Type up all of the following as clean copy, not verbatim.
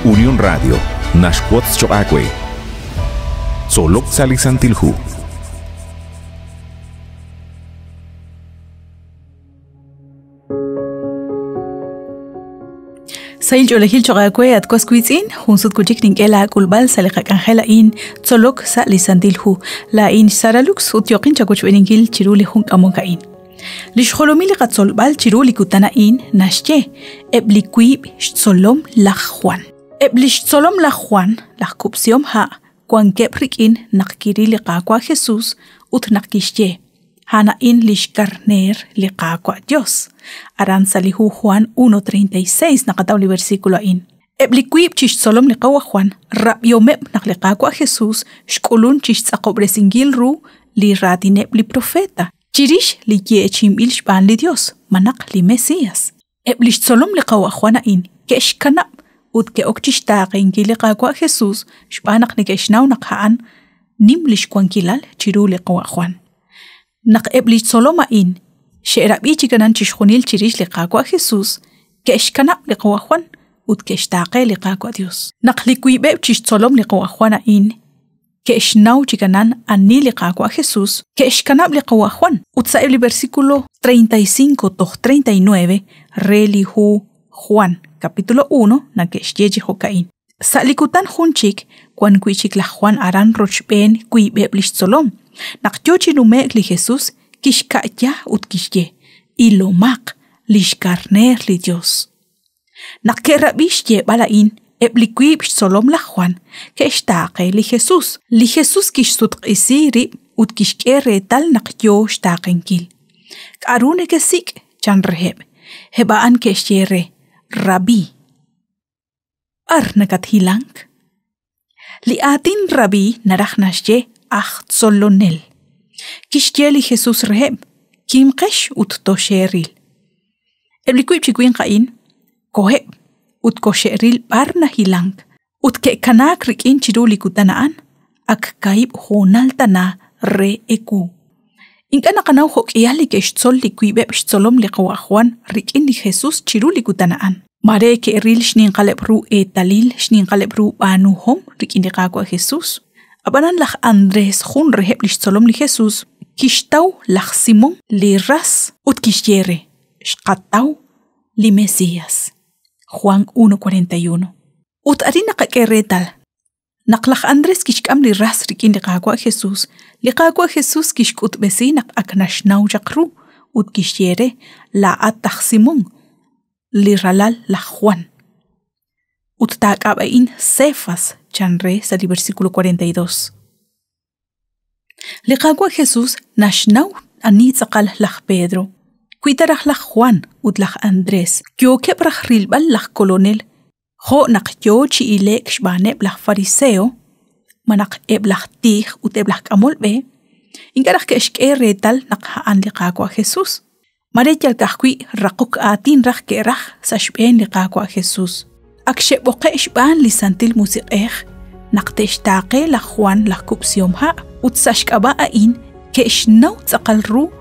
Unión Radio, naxwotz choq' aawe. Tzolok sa' li Santil Hu. Sahil ch'oolejil choq' aawe at was wiitz'in, jun sut wi' chik nink'e laak'ulb'al sa' li qak'anjel a'in tzolok sa' li Santil Hu. Laa'in xSara Lux ut yooqin chawochb'eeninkil chiru li jun k'amok a'in. Li xjolomil li qatzolb'al chiru li kutan a'in naxye eb' li wiib' xtzolom laj Juan. Eb' li xtzolom laj Juan, laj kub'sihom ha', wankeb' rik'in naq kiril li Qaawa' Jesus ut naq kixye, A'an a'in li xkarneer li Qaawa' Yos. Aran sa' li hu Juan 1.36 naqataw li versículo a'in. Eb' li wiib' chi xtzolom li Qawa' Juan rab'ihomeb' naq li Qaawa' Jesus xk'ulun chi xtz'aqob'resinkil ru li raatineb' li profeta chirix li yeechi'inb'il xb'aan li Dios, malaj li Mesias. Eb' li xtzolom li Qawa' Juan a'in ke'xkanab' ut ke'ok chi xtaaqenkil li Qaawa' Jesus xb'aan naq neke'xnaw naq a'an nim li xwankilal chiru li Qawa' Juan. Naq eb' li tzolom a'in xe'rab'i chi kanan chixjunil chirix li Qaawa' Jesus, ke'xkanab' li Qawa' Juan ut ke'xtaaqe li Qaawa' Dios. Naq li wiib'eb' chi xtzolom li Qawa' Juan a'in ke'xnaw chi kanan ani li Qaawa' Jesus, ke'xkanab' li Qawa' Juan ut sa'eb' li versículo 35 toj 39 re li hu Juan capítulo 1 nake'xye chi jo'ka'in. Sa' li kutan jun chik, wan wi' chik laj Juan aran rochb'een wiib'eb' li xtzolom. Naq yo chi nume'k li Jesus, kixka'ya ut kixye: Ilomaq, li xkarneer li Yos. Naq ke'rab'i xyeeb'al a'in, eb' li wiib' xtzolom laj Juan ke'xtaaqe li Jesus. Li Jesus kixsutq'isi rib' ut kixk'e reetal naq yo xtaaqenkil. K'aru nekesik'? chan reheb'. Eb' a'an ke'xye re: Rabí. B'ar nakathilank? Li aatin rabí naraj naxye aj tzolonel. Kixye li Jesus reheb', Kimqex ut toxeeril. Eb' li wiib' chi winq a'in koheb' ut koxe'ril b'ar nahilank ut ke'kanaak rik'in chiru li kutan a'an, ak kaahib' hoonal tana re ewu. Ink'a' naqanaw jo'k'ihal li ke'xtzol li wiib'eb' xtzolom li Qawa' Jwan rik'in li Jesus chiru li kutan a'an. Maare ke'ril xninqaleb' ru eetalil, xninqaleb' ru b'aanuhom rik'in li Qaawa' Jesus. Ab'anan laj Andrés, jun reheb' li xtzolom li Jesus, kixtaw laj Simón li ras ut kixye re, Xqataw li Mesías. Juan 1.41. Ut arin naqak'e reetal Naq laj Andrés kixk'am li ras rik'in li Qaawa' Jesús, li Qaawa' Jesús kixk'utb'esi naq ak naxnaw chaq ru ut kixye re, Laa'at laj Simón, li ralal laj Juan. Ut taak'ab'a'in Cefas, chan re sa' li versículo 42. Li Qaawa' Jesús naxnaw ani tz'aqal laj Pedro. Wi ta raj laj Juan ut laj Andrés yookeb' raj rilb'al laj Kolonel jo' naq yo chi ile'k xb'aaneb' laj fariseo, malaj eb' laj tij ut eb' laj k'amol b'e, ink'a' raj ke'xk'e reetal naq a'an li Qaawa' Jesus. Mare yal ka'ajwi' raqok aatin raj ke'raj sa' xb'een li Qaawa' Jesus. Ak xe'b'oqe' xb'aan li Santil Musiq'ej naq te'xtaaqe laj Jwan laj Kub'sihom Ha' ut sa' xk'ab'a' a'in ke'xnaw tz'aqal ru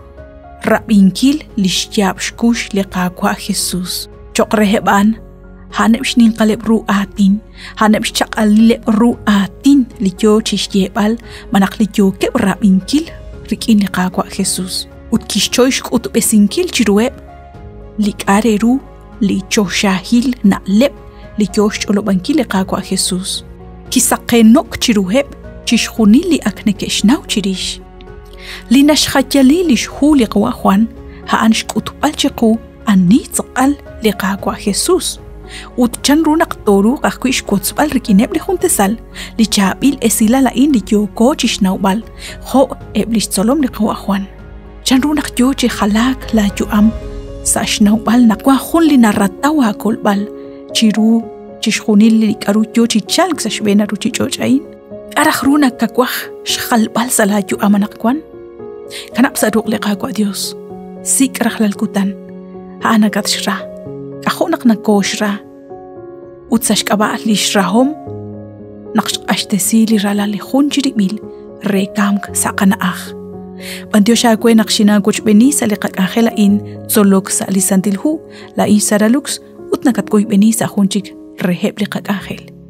rab'inkil li xyaab' xkux li Qaawa' Jesus. Cho'q reheb' a'an, a'aneb' xninqaleb' ru aatin, a'aneb' xchaq'alileb' ru aatin li yoo chi xyeeb'al malaj li yookeb' rab'inkil rik'in li Qaawa' Jesus. Ut kixchoy xk'utb'esinkil chiruheb' li k'a' re ru li choxahil na'leb' li yoo xch'olob'ankil li Qaawa' Jesus. Kisaqenok chiruheb' chixjunil li ak neke'xnaw chirix. Li naxjayali lix hu li Qawa' Jwan a'an xk'utb'al chiqu ani tz'aqal li Qaawa' Jesus ut chanru naq tooruuq ajwi' xwotzb'al rik'ineb' li juntesal li chaab'il esilal a'in li yooko chixnawb'al jo' eb' lix tzolom li Qawa' Jwan. Chanru naq yoo chi jalaak laa yu'am sa' xnawb'al naq wan jun li narataw aakolb'al chiru chixjunil li k'a'ru yoo chi chalk sa' xb'een a ruchich'och' a'in? K'a' raj ru nakawaj xjalb'al sa' laa yu'am anaqwan? Kanab' sa' ruq' li Qaawa' Dios. Sik' rajlal kutan. A'an nakatxra. K'ajo' naq nakooxra. Ut sa' xk'ab'a' lix rahom naq xq'axtesi li ralal li jun chirib'il re kamk sa' qana'aj. B'antiox aawe naq xinaawochb'eeni sa' li qak'anjel a'in tzolok sa' li Santil Hu, laa'in Sara Lux ut nakatwoyb'eni sa' jun chik reheb' li qak'anjel.